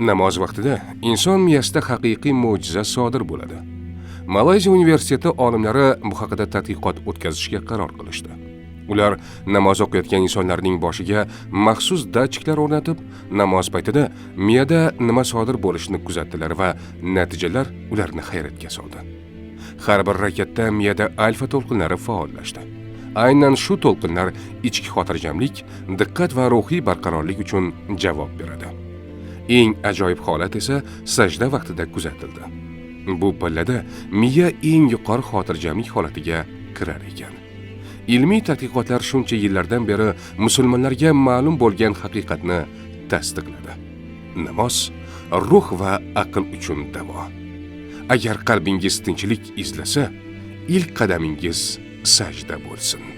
Namoz vaqtida inson miyasida haqiqiy mo'jiza sodir bo'ladi. Malayziya universiteti olimlari bu haqida tadqiqot o'tkazishga qaror qilishdi. Ular namoz o'qiyotgan insonlarning boshiga maxsus datchiklar o'rnatib, namoz paytida miyada nima sodir bo'lishini kuzatdilar va natijalar ularni hayratga soldi. Har bir rakatda miyada alfa to'lqinlari faollashdi. Aynan shu to'lqinlar ichki xotirjamlik, diqqat va ruhiy barqarorlik uchun javob beradi. Eng ajoyib holat esa sajda vaqtida kuzatildi. Bu pallada miya eng yuqori xotirjamlik holatiga kirar ekan. Ilmiy tadqiqotlar shuncha yillardan beri musulmonlarga ma'lum bo'lgan haqiqatni tasdiqladi. Namoz ruh va aql uchun davo. Agar qalbingiz tinchlik izlasa, ilk qadamingiz sajda bo'lsin.